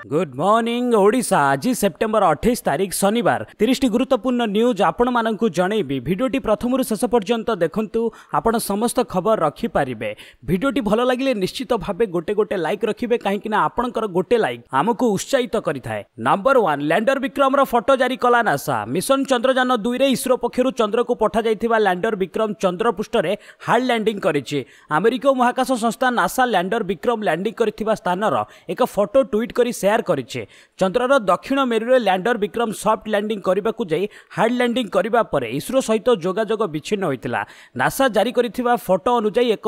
Good morning Odisha. ଆଜି September 28 ତାରିଖ ଶନିବାର। 30ଟି ଗୁରୁତ୍ୱପୂର୍ଣ୍ଣ ନ୍ୟୁଜ୍ ଆପଣମାନଙ୍କୁ ଜଣେଇବି। ଭିଡ଼ିଓଟି ପ୍ରଥମରୁ ଶେଷ ପର୍ଯ୍ୟନ୍ତ ଦେଖନ୍ତୁ, ଆପଣ ସମସ୍ତ ଖବର ରଖିପାରିବେ। ଭିଡ଼ିଓଟି ଭଲ ଲାଗିଲେ ନିଶ୍ଚିତ ଭାବେ ଗୋଟେ ଗୋଟେ ଲାଇକ୍ ରଖିବେ, କାହିଁକି ନା ଆପଣଙ୍କର ଗୋଟେ ଲାଇକ୍ ଆମକୁ ଉତ୍ସାହିତ କରିଥାଏ। ନମ୍ବର 1, ଲ୍ୟାଣ୍ଡର ବିକ୍ରମର ଫଟୋ ଜାରି କଲା ନାସା। ମିଶନ ଚନ୍ଦ୍ରଯାନ 2ରେ ଇସ୍ରୋ ପକ୍ଷରୁ ଚନ୍ଦ୍ରକୁ ପଠାଯାଇଥିବା ଲ୍ୟାଣ୍ଡର ବିକ୍ରମ ଚନ୍ଦ୍ରପୃଷ୍ଠରେ ହାର୍ଡ ଲ୍ୟାଣ୍ଡିଂ କରିଛି। ଆମେରିକୀୟ ମହାକାଶ ସଂସ୍ଥା ନାସା ଲ୍ୟାଣ୍ଡର ବିକ୍ରମ ଲ୍ୟାଣ୍ଡିଂ କରିଥିବା ସ୍ଥାନର ଏକ ଫଟୋ ଟ୍ୱିଟ୍ କରି ସେୟାର କରିଛି। ଚନ୍ଦ୍ରର ଦକ୍ଷିଣ ମେରୁରେ ଲ୍ୟାଣ୍ଡର ବିକ୍ରମ ସଫ୍ଟ ଲ୍ୟାଣ୍ଡିଂ କରିବାକୁ ଯାଇ ହାର୍ଡ ଲ୍ୟାଣ୍ଡିଂ କରିବା ପରେ ଇସ୍ରୋ ସହିତ ଯୋଗାଯୋଗ ବିଚ୍ଛିନ୍ନ ହୋଇଥିଲା। ନାସା ଜାରି କରିଥିବା ଫଟୋ ଅନୁଯାୟୀ ଏକ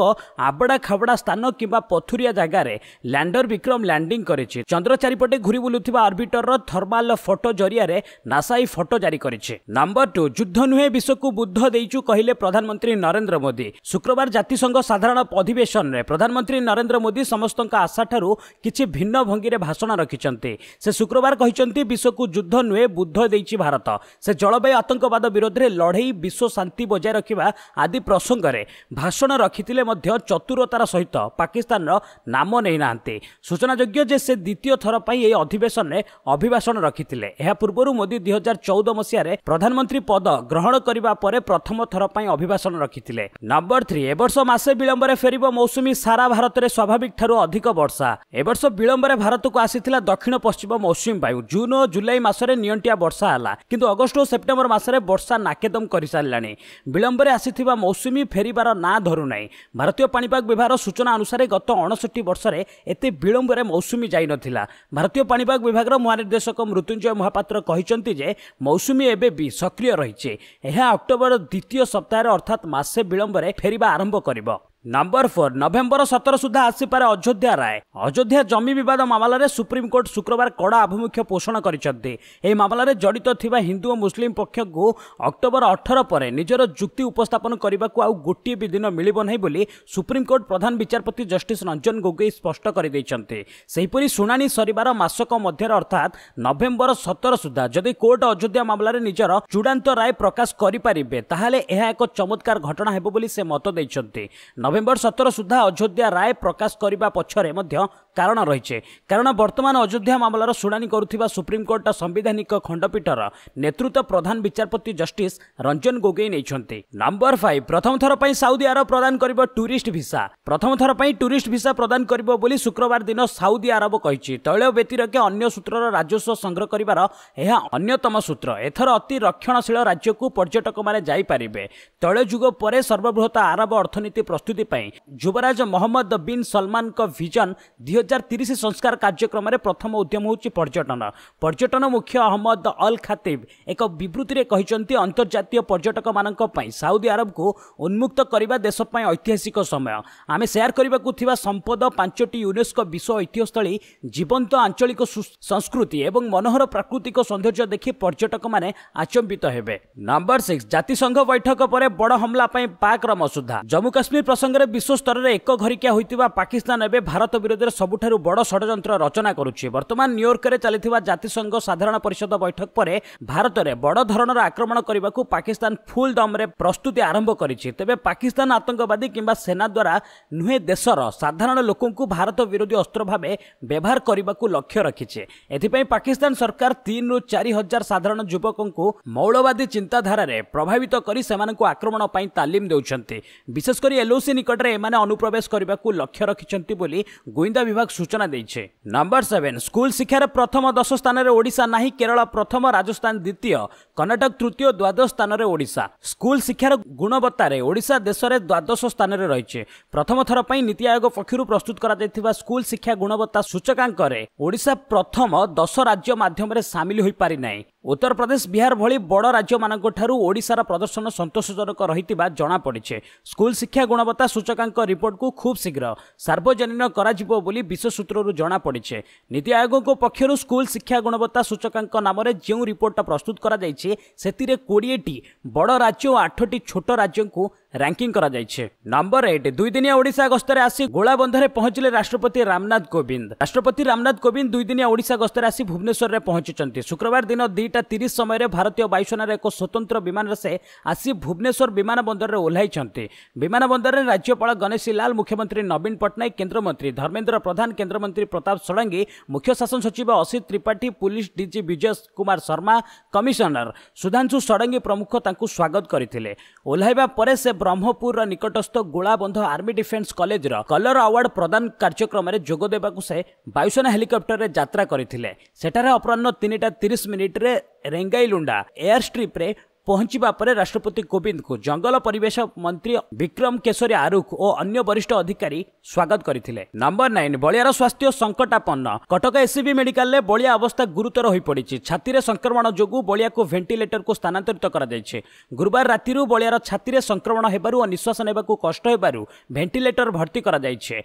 ଆବଡ଼ା ଖାବଡ଼ା ସ୍ଥାନ କିମ୍ବା ପଥୁରିଆ ଜାଗାରେ ଲ୍ୟାଣ୍ଡର ବିକ୍ରମ ଲ୍ୟାଣ୍ଡିଂ କରିଛି। ଚନ୍ଦ୍ର ଚାରିପଟେ ଘୁରି ବୁଲୁଥିବା ଅର୍ବିଟରର ଥର୍ମାଲ ଫଟୋ ଜରିଆରେ ନାସା ଏହି ଫଟୋ ଜାରି କରିଛି। ନମ୍ବର 2, ଯୁଦ୍ଧ ନୁହେଁ ବିଶ୍ୱକୁ ବୁଦ୍ଧ ଦେଇଛୁ କହିଲେ ପ୍ରଧାନମନ୍ତ୍ରୀ ନରେନ୍ଦ୍ର ମୋଦି। ଶୁକ୍ରବାର ଜାତିସଂଘ ସାଧାରଣ ଅଧିବେଶନରେ ପ୍ରଧାନମନ୍ତ୍ରୀ ନରେନ୍ଦ୍ର ମୋଦି ସମସ୍ତଙ୍କ ଆଶାଠାରୁ କିଛି ଭିନ୍ନ ଭଙ୍ଗୀରେ ଭାଷଣ ରଖିଛନ୍ତି। ସେ ଶୁକ୍ରବାର କହିଛନ୍ତି, ବିଶ୍ୱକୁ ଯୁଦ୍ଧ ନୁହେଁ ବୁଦ୍ଧ ଦେଇଛି ଭାରତ। ସେ ଜଳବାୟୁ, ଆତଙ୍କବାଦ ବିରୋଧରେ ଲଢ଼େଇ, ବିଶ୍ୱ ଶାନ୍ତି ବଜାୟ ରଖିବା ଆଦି ପ୍ରସଙ୍ଗରେ ଭାଷଣ ରଖିଥିଲେ ମଧ୍ୟ ଚତୁରତାର ସହିତ ପାକିସ୍ତାନର ନାମ ନେଇନାହାନ୍ତି। ସୂଚନାଯୋଗ୍ୟ ଯେ ସେ ଦ୍ୱିତୀୟ ଥର ପାଇଁ ଏହି ଅଧିବେଶନରେ ଅଭିଭାଷଣ ରଖିଥିଲେ। ଏହା ପୂର୍ବରୁ ମୋଦି 2014 ମସିହାରେ ପ୍ରଧାନମନ୍ତ୍ରୀ ପଦ ଗ୍ରହଣ କରିବା ପରେ ପ୍ରଥମ ଥର ପାଇଁ ଅଭିଭାଷଣ ରଖିଥିଲେ। ନମ୍ବର 3, ଏବର୍ଷ ମାସେ ବିଳମ୍ବରେ ଫେରିବ ମୌସୁମୀ, ସାରା ଭାରତରେ ସ୍ୱାଭାବିକ ଠାରୁ ଅଧିକ ବର୍ଷା। ଏବର୍ଷ ବିଳମ୍ବରେ ଭାରତକୁ ଆସିଥିଲା ଦକ୍ଷିଣ ପଶ୍ଚିମ ମୌସୁମୀ ବାୟୁ। ଜୁନ୍ ଓ ଜୁଲାଇ ମାସରେ ନିଅଣ୍ଟିଆ ବର୍ଷା ହେଲା, କିନ୍ତୁ ଅଗଷ୍ଟ ଓ ସେପ୍ଟେମ୍ବର ମାସରେ ବର୍ଷା ନାକେଦମ କରିସାରିଲାଣି। ବିଳମ୍ବରେ ଆସିଥିବା ମୌସୁମୀ ଫେରିବାର ନାଁ ଧରୁନାହିଁ। ଭାରତୀୟ ପାଣିପାଗ ବିଭାଗର ସୂଚନା ଅନୁସାରେ ଗତ 59 ବର୍ଷରେ ଏତେ ବିଳମ୍ବରେ ମୌସୁମୀ ଯାଇନଥିଲା। ଭାରତୀୟ ପାଣିପାଗ ବିଭାଗର ମହାନିର୍ଦ୍ଦେଶକ ମୃତ୍ୟୁଞ୍ଜୟ ମହାପାତ୍ର କହିଛନ୍ତି ଯେ ମୌସୁମୀ ଏବେ ବି ସକ୍ରିୟ ରହିଛି। ଏହା ଅକ୍ଟୋବର ଦ୍ୱିତୀୟ ସପ୍ତାହରେ ଅର୍ଥାତ୍ ମାସେ ବିଳମ୍ବରେ ଫେରିବା ଆରମ୍ଭ କରିବ। ନମ୍ବର 4, ନଭେମ୍ବର 17 ସୁଦ୍ଧା ଆସିପାରେ ଅଯୋଧ୍ୟା ରାୟ। ଅଯୋଧ୍ୟା ଜମି ବିବାଦ ମାମଲାରେ ସୁପ୍ରିମକୋର୍ଟ ଶୁକ୍ରବାର କଡ଼ା ଆଭିମୁଖ୍ୟ ପୋଷଣ କରିଛନ୍ତି। ଏହି ମାମଲାରେ ଜଡ଼ିତ ଥିବା ହିନ୍ଦୁ ଓ ମୁସଲିମ ପକ୍ଷକୁ ଅକ୍ଟୋବର 18 ପରେ ନିଜର ଯୁକ୍ତି ଉପସ୍ଥାପନ କରିବାକୁ ଆଉ ଗୋଟିଏ ବି ଦିନ ମିଳିବ ନାହିଁ ବୋଲି ସୁପ୍ରିମକୋର୍ଟ ପ୍ରଧାନ ବିଚାରପତି ଜଷ୍ଟିସ୍ ରଞ୍ଜନ ଗୋଗୋଇ ସ୍ପଷ୍ଟ କରିଦେଇଛନ୍ତି। ସେହିପରି ଶୁଣାଣି ସରିବାର ମାସକ ମଧ୍ୟରେ ଅର୍ଥାତ୍ ନଭେମ୍ବର 17 ସୁଦ୍ଧା ଯଦି କୋର୍ଟ ଅଯୋଧ୍ୟା ମାମଲାରେ ନିଜର ଚୂଡ଼ାନ୍ତ ରାୟ ପ୍ରକାଶ କରିପାରିବେ, ତାହେଲେ ଏହା ଏକ ଚମତ୍କାର ଘଟଣା ହେବ ବୋଲି ସେ ମତ ଦେଇଛନ୍ତି। ନଭେମ୍ବର 17 ସୁଦ୍ଧା ଅଯୋଧ୍ୟା ରାୟ ପ୍ରକାଶ କରିବା ପଛରେ ମଧ୍ୟ କାରଣ ରହିଛି, କାରଣ ବର୍ତ୍ତମାନ ଅଯୋଧ୍ୟା ମାମଲାର ଶୁଣାଣି କରୁଥିବା ସୁପ୍ରିମକୋର୍ଟ ସାମ୍ବିଧାନିକ ଖଣ୍ଡପୀଠର ନେତୃତ୍ୱ ପ୍ରଧାନ ବିଚାରପତି ଜଷ୍ଟିସ୍ ରଞ୍ଜନ ଗୋଗୋଇ ନେଇଛନ୍ତି। ନମ୍ବର 5, ପ୍ରଥମ ଥର ପାଇଁ ସାଉଦି ଆରବ ପ୍ରଦାନ କରିବ ଟୁରିଷ୍ଟ ଭିସା। ପ୍ରଥମ ଥର ପାଇଁ ଟୁରିଷ୍ଟ ଭିସା ପ୍ରଦାନ କରିବ ବୋଲି ଶୁକ୍ରବାର ଦିନ ସାଉଦି ଆରବ କହିଛି। ତୈଳ ବ୍ୟତିରେକ ଅନ୍ୟ ସୂତ୍ରର ରାଜସ୍ୱ ସଂଗ୍ରହ କରିବାର ଏହା ଅନ୍ୟତମ ସୂତ୍ର। ଏଥର ଅତି ରକ୍ଷଣଶୀଳ ରାଜ୍ୟକୁ ପର୍ଯ୍ୟଟକମାନେ ଯାଇପାରିବେ। ତୈଳ ଯୁଗ ପରେ ସର୍ବବୃହତ ଆରବ ଅର୍ଥନୀତି ପ୍ରସ୍ତୁତି ପାଇଁ ଯୁବରାଜ ମହମ୍ମଦ ବିନ୍ ସଲମାନଙ୍କ ଭିଜନ 2030 ସଂସ୍କାର କାର୍ଯ୍ୟକ୍ରମରେ ପ୍ରଥମ ଉଦ୍ୟମ ହେଉଛି ପର୍ଯ୍ୟଟନ। ପର୍ଯ୍ୟଟନ ମୁଖ୍ୟ ଅହମ୍ମଦ ଅଲ୍ ଖାତିବ ଏକ ବିବୃତ୍ତିରେ କହିଛନ୍ତି, ଅନ୍ତର୍ଜାତୀୟ ପର୍ଯ୍ୟଟକମାନଙ୍କ ପାଇଁ ସାଉଦି ଆରବକୁ ଉନ୍ମୁକ୍ତ କରିବା ଦେଶ ପାଇଁ ଐତିହାସିକ ସମୟ। ଆମେ ସେୟାର କରିବାକୁ ଥିବା ସମ୍ପଦ, 5ଟି ୟୁନେସ୍କୋ ବିଶ୍ୱ ଐତିହ୍ୟସ୍ଥଳୀ, ଜୀବନ୍ତ ଆଞ୍ଚଳିକ ସଂସ୍କୃତି ଏବଂ ମନୋହର ପ୍ରାକୃତିକ ସୌନ୍ଦର୍ଯ୍ୟ ଦେଖି ପର୍ଯ୍ୟଟକମାନେ ଆଚମ୍ବିତ ହେବେ। ନମ୍ବର 6, ଜାତିସଂଘ ବୈଠକ ପରେ ବଡ଼ ହମଲା ପାଇଁ ପାକ୍ର ମସୁଧା। ଜମ୍ମୁ କାଶ୍ମୀର ପ୍ରସଙ୍ଗରେ ବିଶ୍ୱ ସ୍ତରରେ ଏକ ଘରିକିଆ ହୋଇଥିବା ପାକିସ୍ତାନ ଏବେ ଭାରତ ବିରୋଧରେ ସବୁଠାରୁ ବଡ଼ ଷଡ଼ଯନ୍ତ୍ର ରଚନା କରୁଛି। ବର୍ତ୍ତମାନ ନ୍ୟୁୟର୍କରେ ଚାଲିଥିବା ଜାତିସଂଘ ସାଧାରଣ ପରିଷଦ ବୈଠକ ପରେ ଭାରତରେ ବଡ଼ ଧରଣର ଆକ୍ରମଣ କରିବାକୁ ପାକିସ୍ତାନ ଫୁଲ୍ ଦମରେ ପ୍ରସ୍ତୁତି ଆରମ୍ଭ କରିଛି। ତେବେ ପାକିସ୍ତାନ ଆତଙ୍କବାଦୀ କିମ୍ବା ସେନା ଦ୍ୱାରା ନୁହେଁ, ଦେଶର ସାଧାରଣ ଲୋକଙ୍କୁ ଭାରତ ବିରୋଧୀ ଅସ୍ତ୍ର ଭାବେ ବ୍ୟବହାର କରିବାକୁ ଲକ୍ଷ୍ୟ ରଖିଛି। ଏଥିପାଇଁ ପାକିସ୍ତାନ ସରକାର 3ରୁ 4 ହଜାର ସାଧାରଣ ଯୁବକଙ୍କୁ ମୌଳବାଦୀ ଚିନ୍ତାଧାରାରେ ପ୍ରଭାବିତ କରି ସେମାନଙ୍କୁ ଆକ୍ରମଣ ପାଇଁ ତାଲିମ ଦେଉଛନ୍ତି। ବିଶେଷ କରି ଏଲ୍ଓସି ନିକଟରେ ଏମାନେ ଅନୁପ୍ରବେଶ କରିବାକୁ ଲକ୍ଷ୍ୟ ରଖିଛନ୍ତି ବୋଲି ଗୁଇନ୍ଦା ବିଭାଗ ସୂଚନା ଦେଇଛି। ନମ୍ବର 7, ସ୍କୁଲ ଶିକ୍ଷାରେ ପ୍ରଥମ 10 ସ୍ଥାନରେ ଓଡ଼ିଶା ନାହିଁ। କେରଳ ପ୍ରଥମ, ରାଜସ୍ଥାନ ଦ୍ୱିତୀୟ, କର୍ଣ୍ଣାଟକ ତୃତୀୟ, ଦ୍ୱାଦଶ ସ୍ଥାନରେ ଓଡ଼ିଶା। ସ୍କୁଲ ଶିକ୍ଷାର ଗୁଣବତ୍ତାରେ ଓଡ଼ିଶା ଦେଶରେ ଦ୍ୱାଦଶ ସ୍ଥାନରେ ରହିଛି। ପ୍ରଥମ ଥର ପାଇଁ ନୀତି ଆୟୋଗ ପକ୍ଷରୁ ପ୍ରସ୍ତୁତ କରାଯାଇଥିବା ସ୍କୁଲ ଶିକ୍ଷା ଗୁଣବତ୍ତା ସୂଚକାଙ୍କରେ ଓଡ଼ିଶା ପ୍ରଥମ 10 ରାଜ୍ୟ ମାଧ୍ୟମରେ ସାମିଲ ହୋଇପାରିନାହିଁ। ଉତ୍ତରପ୍ରଦେଶ, ବିହାର ଭଳି ବଡ଼ ରାଜ୍ୟମାନଙ୍କଠାରୁ ଓଡ଼ିଶାର ପ୍ରଦର୍ଶନ ସନ୍ତୋଷଜନକ ରହିଥିବା ଜଣାପଡ଼ିଛି। ସ୍କୁଲ ଶିକ୍ଷା ଗୁଣବତ୍ତା ସୂଚକାଙ୍କ ରିପୋର୍ଟକୁ ଖୁବ୍ ଶୀଘ୍ର ସାର୍ବଜନୀନ କରାଯିବ ବୋଲି ବିଶ୍ୱ ସୂତ୍ରରୁ ଜଣାପଡ଼ିଛି। ନୀତି ଆୟୋଗଙ୍କ ପକ୍ଷରୁ ସ୍କୁଲ ଶିକ୍ଷା ଗୁଣବତ୍ତା ସୂଚକାଙ୍କ ନାମରେ ଯେଉଁ ରିପୋର୍ଟଟା ପ୍ରସ୍ତୁତ କରାଯାଇଛି, ସେଥିରେ 20ଟି ବଡ଼ ରାଜ୍ୟ ଓ 8ଟି ଛୋଟ ରାଜ୍ୟଙ୍କୁ ରାଙ୍କିଂ କରାଯାଇଛି। ନମ୍ବର 8, 2 ଦିନିଆ ଓଡ଼ିଶା ଗସ୍ତରେ ଆସି ଗୋଳାବନ୍ଧରେ ପହଞ୍ଚିଲେ ରାଷ୍ଟ୍ରପତି ରାମନାଥ କୋବିନ୍ଦ। ରାଷ୍ଟ୍ରପତି ରାମନାଥ କୋବିନ୍ଦ 2 ଦିନିଆ ଓଡ଼ିଶା ଗସ୍ତରେ ଆସି ଭୁବନେଶ୍ୱରରେ ପହଞ୍ଚିଛନ୍ତି। ଶୁକ୍ରବାର ଦିନ 2:30 ସମୟରେ ଭାରତୀୟ ବାୟୁସେନାର ଏକ ସ୍ୱତନ୍ତ୍ର ବିମାନରେ ସେ ଆସି ଭୁବନେଶ୍ୱର ବିମାନ ବନ୍ଦରରେ ଓହ୍ଲାଇଛନ୍ତି। ବିମାନ ବନ୍ଦରରେ ରାଜ୍ୟପାଳ ଗଣେଶୀ ଲାଲ, ମୁଖ୍ୟମନ୍ତ୍ରୀ ନବୀନ ପଟ୍ଟନାୟକ, କେନ୍ଦ୍ରମନ୍ତ୍ରୀ ଧର୍ମେନ୍ଦ୍ର ପ୍ରଧାନ, କେନ୍ଦ୍ରମନ୍ତ୍ରୀ ପ୍ରତାପ ଷଡ଼ଙ୍ଗୀ, ମୁଖ୍ୟ ଶାସନ ସଚିବ ଅସିତ ତ୍ରିପାଠୀ, ପୁଲିସ ଡିଜି ବିଜୟ କୁମାର ଶର୍ମା, କମିଶନର ସୁଧାଂଶୁ ଷଡ଼ଙ୍ଗୀ ପ୍ରମୁଖ ତାଙ୍କୁ ସ୍ୱାଗତ କରିଥିଲେ। ଓହ୍ଲାଇବା ପରେ ସେ ବ୍ରହ୍ମପୁରର ନିକଟସ୍ଥ ଗୋଳାବନ୍ଧ ଆର୍ମି ଡିଫେନ୍ସ କଲେଜର କଲର ଆୱାର୍ଡ ପ୍ରଦାନ କାର୍ଯ୍ୟକ୍ରମରେ ଯୋଗ ଦେବାକୁ ସେ ବାୟୁସେନା ହେଲିକପ୍ଟରରେ ଯାତ୍ରା କରିଥିଲେ। ସେଠାରେ ଅପରାହ୍ନ 3:30ରେ ରେଙ୍ଗାଇଲୁଣ୍ଡା ଏୟାର ଷ୍ଟ୍ରିପ୍ରେ ପହଞ୍ଚିବା ପରେ ରାଷ୍ଟ୍ରପତି କୋବିନ୍ଦଙ୍କୁ ଜଙ୍ଗଲ ପରିବେଶ ମନ୍ତ୍ରୀ ବିକ୍ରମ କେଶରୀ ଆରୁଖ ଓ ଅନ୍ୟ ବରିଷ୍ଠ ଅଧିକାରୀ ସ୍ୱାଗତ କରିଥିଲେ। ନମ୍ବର 9, ବଳିଆର ସ୍ୱାସ୍ଥ୍ୟ ସଙ୍କଟାପନ୍ନ। କଟକ ଏସ୍ସିବି ମେଡିକାଲରେ ବଳିଆ ଅବସ୍ଥା ଗୁରୁତର ହୋଇପଡ଼ିଛି। ଛାତିରେ ସଂକ୍ରମଣ ଯୋଗୁଁ ବଳିଆକୁ ଭେଣ୍ଟିଲେଟରକୁ ସ୍ଥାନାନ୍ତରିତ କରାଯାଇଛି। ଗୁରୁବାର ରାତିରୁ ବଳିଆର ଛାତିରେ ସଂକ୍ରମଣ ହେବାରୁ ଓ ନିଶ୍ୱାସ ନେବାକୁ କଷ୍ଟ ହେବାରୁ ଭେଣ୍ଟିଲେଟର ଭର୍ତ୍ତି କରାଯାଇଛି।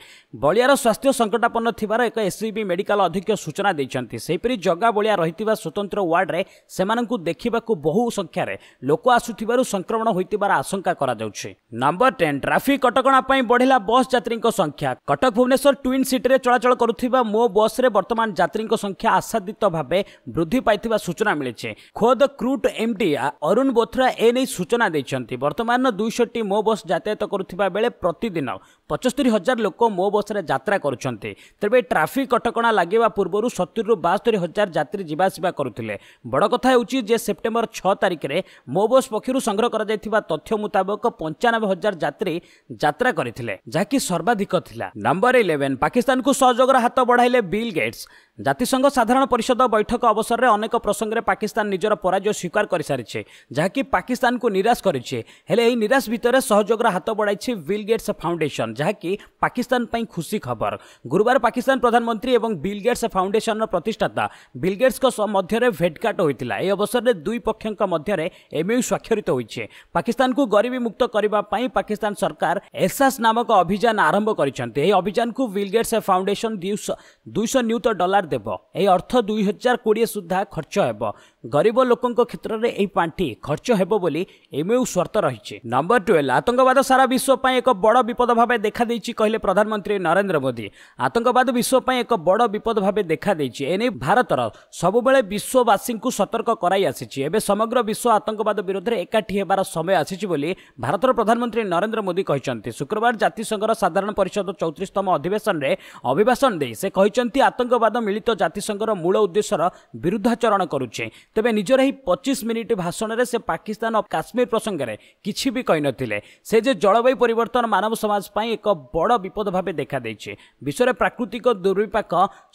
ବଳିଆର ସ୍ୱାସ୍ଥ୍ୟ ସଙ୍କଟାପନ୍ନ ଥିବାର ଏକ ଏସ୍ସିବି ମେଡିକାଲ ଅଧୀକ୍ଷକ ସୂଚନା ଦେଇଛନ୍ତି। ସେହିପରି ଜଗା ବଳିଆ ରହିଥିବା ସ୍ୱତନ୍ତ୍ର ୱାର୍ଡରେ ସେମାନଙ୍କୁ ଦେଖିବାକୁ ବହୁ ସଂଖ୍ୟାରେ ଲୋକ ଆସୁଥିବାରୁ ସଂକ୍ରମଣ ହୋଇଥିବାର ଆଶଙ୍କା କରାଯାଉଛି। ନମ୍ବର 10, ଟ୍ରାଫିକ କଟକଣା ପାଇଁ ବଢ଼ିଲା ବସ୍ ଯାତ୍ରୀଙ୍କ ସଂଖ୍ୟା। କଟକ ଭୁବନେଶ୍ୱର ଟ୍ୱିନ୍ ସିଟିରେ ଚଳାଚଳ କରୁଥିବା ମୋ ବସ୍ରେ ବର୍ତ୍ତମାନ ଯାତ୍ରୀଙ୍କ ସଂଖ୍ୟା ଆଶାତୀତ ଭାବେ ବୃଦ୍ଧି ପାଇଥିବା ସୂଚନା ମିଳିଛି। ଖୋଦ କ୍ରୁଟ୍ ଏମ୍ଡି ଅରୁଣ ବୋଥ୍ରା ଏ ନେଇ ସୂଚନା ଦେଇଛନ୍ତି। ବର୍ତ୍ତମାନ 200ଟି ମୋ ବସ୍ ଯାତାୟାତ କରୁଥିବା ବେଳେ ପ୍ରତିଦିନ 75,000 ଲୋକ ମୋ ବସ୍ରେ ଯାତ୍ରା କରୁଛନ୍ତି। ତେବେ ଟ୍ରାଫିକ କଟକଣା ଲାଗିବା ପୂର୍ବରୁ 70ରୁ 72 ହଜାର ଯାତ୍ରୀ ଯିବାଆସିବା କରୁଥିଲେ। ବଡ଼ କଥା ହେଉଛି ଯେ ସେପ୍ଟେମ୍ବର 6 ତାରିଖରେ ମୋ ବସ୍ ପକ୍ଷରୁ ସଂଗ୍ରହ କରାଯାଇଥିବା ତଥ୍ୟ ମୁତାବକ 95,000 ଯାତ୍ରୀ ଯାତ୍ରା କରିଥିଲେ, ଯାହାକି ସର୍ବାଧିକ ଥିଲା। ନମ୍ବର 11, ପାକିସ୍ତାନକୁ ସହଯୋଗର ହାତ ବଢ଼ାଇଲେ ବିଲ୍ ଗେଟ୍ସ। ଜାତିସଂଘ ସାଧାରଣ ପରିଷଦ ବୈଠକ ଅବସରରେ ଅନେକ ପ୍ରସଙ୍ଗରେ ପାକିସ୍ତାନ ନିଜର ପରାଜୟ ସ୍ୱୀକାର କରିସାରିଛି, ଯାହାକି ପାକିସ୍ତାନକୁ ନିରାଶ କରିଛି। ହେଲେ ଏହି ନିରାଶ ଭିତରେ ସହଯୋଗର ହାତ ବଢ଼ାଇଛି ବିଲ୍ ଗେଟ୍ସ ଫାଉଣ୍ଡେସନ, ଯାହାକି ପାକିସ୍ତାନ ପାଇଁ ଖୁସି ଖବର। ଗୁରୁବାର ପାକିସ୍ତାନ ପ୍ରଧାନମନ୍ତ୍ରୀ ଏବଂ ବିଲ୍ ଗେଟ୍ସ ଫାଉଣ୍ଡେସନର ପ୍ରତିଷ୍ଠାତା ବିଲ୍ ଗେଟ୍ସଙ୍କ ମଧ୍ୟରେ ଭେଟଘାଟ ହୋଇଥିଲା। ଏହି ଅବସରରେ ଦୁଇ ପକ୍ଷଙ୍କ ମଧ୍ୟରେ ଏମ୍ଓୟୁ ସ୍ୱାକ୍ଷରିତ ହୋଇଛି। ପାକିସ୍ତାନକୁ ଗରିବୀ ମୁକ୍ତ କରିବା ପାଇଁ ପାକିସ୍ତାନ ସରକାର ଏହସାସ ନାମକ ଅଭିଯାନ ଆରମ୍ଭ କରିଛନ୍ତି। ଏହି ଅଭିଯାନକୁ ବିଲ୍ ଗେଟ୍ସ ଫାଉଣ୍ଡେସନ 200 ନିୟୁତ ଡଲାର ଦେବ। ଏହି ଅର୍ଥ 2020 ସୁଦ୍ଧା ଖର୍ଚ୍ଚ ହେବ। ଗରିବ ଲୋକଙ୍କ କ୍ଷେତ୍ରରେ ଏହି ପାଣ୍ଠି ଖର୍ଚ୍ଚ ହେବ ବୋଲି ଏମ୍ଓୟୁ ସର୍ତ୍ତ ରହିଛି। ନମ୍ବର 12, ଆତଙ୍କବାଦ ସାରା ବିଶ୍ୱ ପାଇଁ ଏକ ବଡ଼ ବିପଦ ଭାବେ ଦେଖାଦେଇଛି, କହିଲେ ପ୍ରଧାନମନ୍ତ୍ରୀ ନରେନ୍ଦ୍ର ମୋଦି। ଆତଙ୍କବାଦ ବିଶ୍ୱ ପାଇଁ ଏକ ବଡ଼ ବିପଦ ଭାବେ ଦେଖାଦେଇଛି। ଏନେଇ ଭାରତର ସବୁବେଳେ ବିଶ୍ୱବାସୀଙ୍କୁ ସତର୍କ କରାଇ ଆସିଛି। ଏବେ ସମଗ୍ର ବିଶ୍ୱ ଆତଙ୍କବାଦ ବିରୋଧରେ ଏକାଠି ହେବାର ସମୟ ଆସିଛି ବୋଲି ଭାରତର ପ୍ରଧାନମନ୍ତ୍ରୀ ନରେନ୍ଦ୍ର ମୋଦି କହିଛନ୍ତି। ଶୁକ୍ରବାର ଜାତିସଂଘର ସାଧାରଣ ପରିଷଦ 34ତମ ଅଧିବେଶନରେ ଅଭିଭାଷଣ ଦେଇ ସେ କହିଛନ୍ତି, ଆତଙ୍କବାଦ ମିଳିତ ଜାତିସଂଘର ମୂଳ ଉଦ୍ଦେଶ୍ୟର ବିରୁଦ୍ଧାଚରଣ କରୁଛି। ତେବେ ନିଜର ଏହି 25 ମିନିଟ୍ ଭାଷଣରେ ସେ ପାକିସ୍ତାନ ଓ କାଶ୍ମୀର ପ୍ରସଙ୍ଗରେ କିଛି ବି କହିନଥିଲେ। ସେ ଯେ ଜଳବାୟୁ ପରିବର୍ତ୍ତନ ମାନବ ସମାଜ ପାଇଁ ଏକ ବଡ଼ ବିପଦ ଭାବେ ଦେଖାଦେଇଛି। ବିଶ୍ୱରେ ପ୍ରାକୃତିକ ଦୁର୍ବିପାକ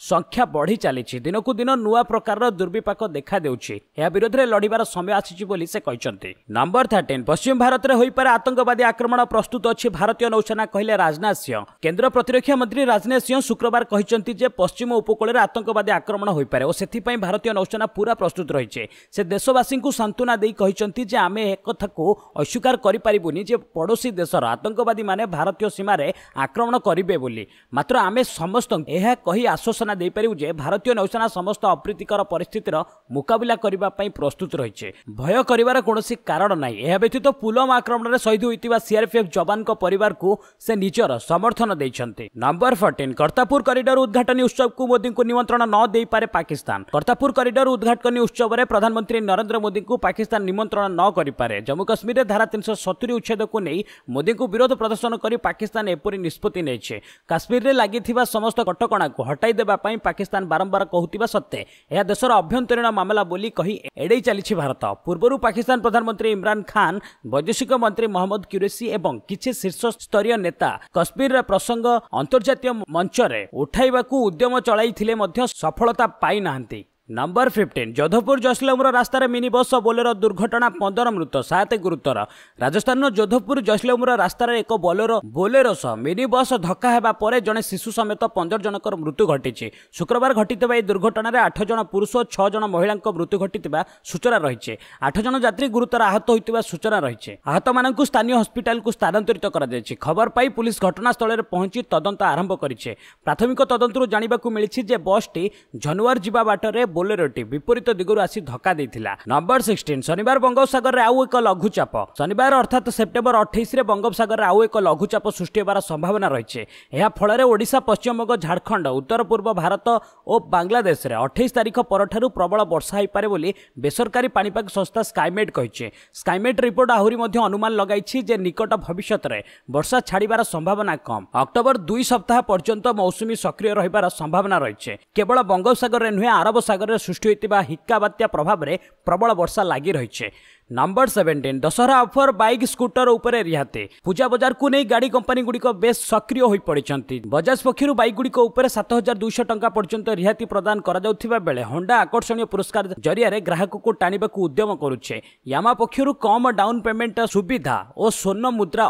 ସଂଖ୍ୟା ବଢ଼ି ଚାଲିଛି। ଦିନକୁ ଦିନ ନୂଆ ପ୍ରକାରର ଦୁର୍ବିପାକ ଦେଖାଦେଉଛି। ଏହା ବିରୋଧରେ ଲଢ଼ିବାର ସମୟ ଆସିଛି ବୋଲି ସେ କହିଛନ୍ତି। ନମ୍ବର 13, ପଶ୍ଚିମ ଭାରତରେ ହୋଇପାରେ ଆତଙ୍କବାଦୀ ଆକ୍ରମଣ, ପ୍ରସ୍ତୁତ ଅଛି ଭାରତୀୟ ନୌସେନା, କହିଲେ ରାଜନାଥ ସିଂହ। କେନ୍ଦ୍ର ପ୍ରତିରକ୍ଷା ମନ୍ତ୍ରୀ ରାଜନାଥ ସିଂହ ଶୁକ୍ରବାର କହିଛନ୍ତି ଯେ ପଶ୍ଚିମ ଉପକୂଳରେ ଆତଙ୍କବାଦୀ ଆକ୍ରମଣ ହୋଇପାରେ ଓ ସେଥିପାଇଁ ଭାରତୀୟ ନୌସେନା ପୁରା ପ୍ରସ୍ତୁତ ରହିଛି। ସେ ଦେଶବାସୀଙ୍କୁ ସାନ୍ତ୍ୱନା ଦେଇ କହିଛନ୍ତି ଯେ ଆମେ ଏକଥାକୁ ଅସ୍ୱୀକାର କରିପାରିବୁନି ଯେ ପଡ଼ୋଶୀ ଦେଶର ଆତଙ୍କବାଦୀମାନେ ଭାରତୀୟ ସୀମାରେ ଆକ୍ରମଣ କରିବେ ବୋଲି। ମାତ୍ର ଆମେ ସମସ୍ତଙ୍କୁ ଏହା କହି ଆଶ୍ୱାସନା ଦେଇପାରିବୁ ଯେ ଭାରତୀୟ ନୌସେନା ସମସ୍ତ ଅପ୍ରୀତିକର ପରିସ୍ଥିତିର ମୁକାବିଲା କରିବା ପାଇଁ ପ୍ରସ୍ତୁତ ରହିଛି। ଭୟ କରିବାର କୌଣସି କାରଣ ନାହିଁ। ଏହା ବ୍ୟତୀତ ପୁଲୱାମା ଆକ୍ରମଣରେ ଶହୀଦ ହୋଇଥିବା ସିଆର୍ପିଏଫ୍ ଯବାନଙ୍କ ପରିବାରକୁ ସେ ନିଜର ସମର୍ଥନ ଦେଇଛନ୍ତି। ନମ୍ବର 14, କର୍ତ୍ତାରପୁର କରିଡର ଉଦ୍ଘାଟନୀ ଉତ୍ସବକୁ ମୋଦିଙ୍କୁ ନିମନ୍ତ୍ରଣ ନ ଦେଇପାରେ ପାକିସ୍ତାନ। କର୍ତ୍ତାରପୁର କରିଡର ଉଦ୍ଘାଟନୀ ଉତ୍ସବରେ ପ୍ରଧାନମନ୍ତ୍ରୀ ନରେନ୍ଦ୍ର ମୋଦିଙ୍କୁ ପାକିସ୍ତାନ ନିମନ୍ତ୍ରଣ ନ କରିପାରେ। ଜମ୍ମୁ କାଶ୍ମୀରରେ ଧାରା 370 ଉଚ୍ଛେଦକୁ ନେଇ ମୋଦିଙ୍କୁ ବିରୋଧ ପ୍ରଦର୍ଶନ କରି ପାକିସ୍ତାନ ଏପରି ନିଷ୍ପତ୍ତି ନେଇଛି। କାଶ୍ମୀରରେ ଲାଗିଥିବା ସମସ୍ତ କଟକଣାକୁ ହଟାଇ ଦେବା ପାଇଁ ପାକିସ୍ତାନ ବାରମ୍ବାର କହୁଥିବା ସତ୍ତ୍ୱେ ଏହା ଦେଶର ଅଭ୍ୟନ୍ତରୀଣ ମାମଲା ବୋଲି କହି ଏଡ଼େଇ ଚାଲିଛି ଭାରତ। ପୂର୍ବରୁ ପାକିସ୍ତାନ ପ୍ରଧାନମନ୍ତ୍ରୀ ଇମ୍ରାନ ଖାନ, ବୈଦେଶିକ ମନ୍ତ୍ରୀ ମହମ୍ମଦ କ୍ୟୁରେସି ଏବଂ କିଛି ଶୀର୍ଷ ସ୍ତରୀୟ ନେତା କଶ୍ମୀରର ପ୍ରସଙ୍ଗ ଅନ୍ତର୍ଜାତୀୟ ମଞ୍ଚରେ ଉଠାଇବାକୁ ଉଦ୍ୟମ ଚଳାଇଥିଲେ ମଧ୍ୟ ସଫଳତା ପାଇନାହାନ୍ତି। ନମ୍ବର 15, ଯୋଧପୁର ଜୈସଲମର ରାସ୍ତାରେ ମିନି ବସ୍ ଓ ବୋଲେରୋ ଦୁର୍ଘଟଣା, 15 ମୃତ, 7 ଗୁରୁତର। ରାଜସ୍ଥାନର ଯୋଧପୁର ଜୈସଲମର ରାସ୍ତାରେ ଏକ ବୋଲେରୋ ସହ ମିନି ବସ୍ ଧକ୍କା ହେବା ପରେ ଜଣେ ଶିଶୁ ସମେତ 15 ଜଣଙ୍କର ମୃତ୍ୟୁ ଘଟିଛି। ଶୁକ୍ରବାର ଘଟିଥିବା ଏହି ଦୁର୍ଘଟଣାରେ ଆଠ ଜଣ ପୁରୁଷ ଓ ଛଅ ଜଣ ମହିଳାଙ୍କ ମୃତ୍ୟୁ ଘଟିଥିବା ସୂଚନା ରହିଛି। ଆଠ ଜଣ ଯାତ୍ରୀ ଗୁରୁତର ଆହତ ହୋଇଥିବା ସୂଚନା ରହିଛି। ଆହତମାନଙ୍କୁ ସ୍ଥାନୀୟ ହସ୍ପିଟାଲକୁ ସ୍ଥାନାନ୍ତରିତ କରାଯାଇଛି। ଖବର ପାଇ ପୁଲିସ ଘଟଣାସ୍ଥଳରେ ପହଞ୍ଚି ତଦନ୍ତ ଆରମ୍ଭ କରିଛି। ପ୍ରାଥମିକ ତଦନ୍ତରୁ ଜାଣିବାକୁ ମିଳିଛି ଯେ ବସ୍ଟି ଝନୁଆର ଯିବା ବାଟରେ ବୋଲେରୋଟି ବିପରୀତ ଦିଗରୁ ଆସି ଧକ୍କା ଦେଇଥିଲା। ନମ୍ବର 16, ଶନିବାର ବଙ୍ଗୋପସାଗରରେ ଆଉ ଏକ ଲଘୁଚାପ। ଶନିବାର ଅର୍ଥାତ୍ ସେପ୍ଟେମ୍ବର 28ରେ ବଙ୍ଗୋପସାଗରରେ ଆଉ ଏକ ଲଘୁଚାପ ସୃଷ୍ଟି ହେବାର ସମ୍ଭାବନା ରହିଛି। ଏହା ଫଳରେ ଓଡ଼ିଶା, ପଶ୍ଚିମବଙ୍ଗ, ଝାଡ଼ଖଣ୍ଡ, ଉତ୍ତର ପୂର୍ବ ଭାରତ ଓ ବାଂଲାଦେଶରେ 28 ତାରିଖ ପରଠାରୁ ପ୍ରବଳ ବର୍ଷା ହୋଇପାରେ ବୋଲି ବେସରକାରୀ ପାଣିପାଗ ସଂସ୍ଥା ସ୍କାଇମେଟ୍ କହିଛି। ସ୍କାଇମେଟ୍ ରିପୋର୍ଟ ଆହୁରି ମଧ୍ୟ ଅନୁମାନ ଲଗାଇଛି ଯେ ନିକଟ ଭବିଷ୍ୟତରେ ବର୍ଷା ଛାଡ଼ିବାର ସମ୍ଭାବନା କମ୍। ଅକ୍ଟୋବର 2 ସପ୍ତାହ ପର୍ଯ୍ୟନ୍ତ ମୌସୁମୀ ସକ୍ରିୟ ରହିବାର ସମ୍ଭାବନା ରହିଛି। କେବଳ ବଙ୍ଗୋପସାଗରରେ ନୁହେଁ, ଆରବ ସାଗରରେ ସୃଷ୍ଟି ହୋଇଥିବା ହିକ୍କା ବାତ୍ୟା ପ୍ରଭାବରେ ପ୍ରବଳ ବର୍ଷା ଲାଗି ରହିଛି। Number 17, Dussehra offer, bike scooter ଉପରେ ରିହାତି। ପୂଜା ବଜାରକୁ ନେଇ ଗାଡ଼ି କମ୍ପାନୀଗୁଡ଼ିକ ବେଶ୍ ସକ୍ରିୟ ହୋଇପଡ଼ିଛନ୍ତି। ବଜାଜ ପକ୍ଷରୁ ବାଇକ୍ଗୁଡ଼ିକ ଉପରେ 7200 ଟଙ୍କା ପର୍ଯ୍ୟନ୍ତ ରିହାତି ପ୍ରଦାନ କରାଯାଉଥିବା ବେଳେ ହୋଣ୍ଡା ଆକର୍ଷଣୀୟ ପୁରସ୍କାର ଜରିଆରେ ଗ୍ରାହକକୁ ଟାଣିବାକୁ ଉଦ୍ୟମ କରୁଛି। ୟାମା ପକ୍ଷରୁ କମ୍ ଡାଉନ୍ ପେମେଣ୍ଟ ସୁବିଧା ଓ ସ୍ୱର୍ଣ୍ଣ ମୁଦ୍ରା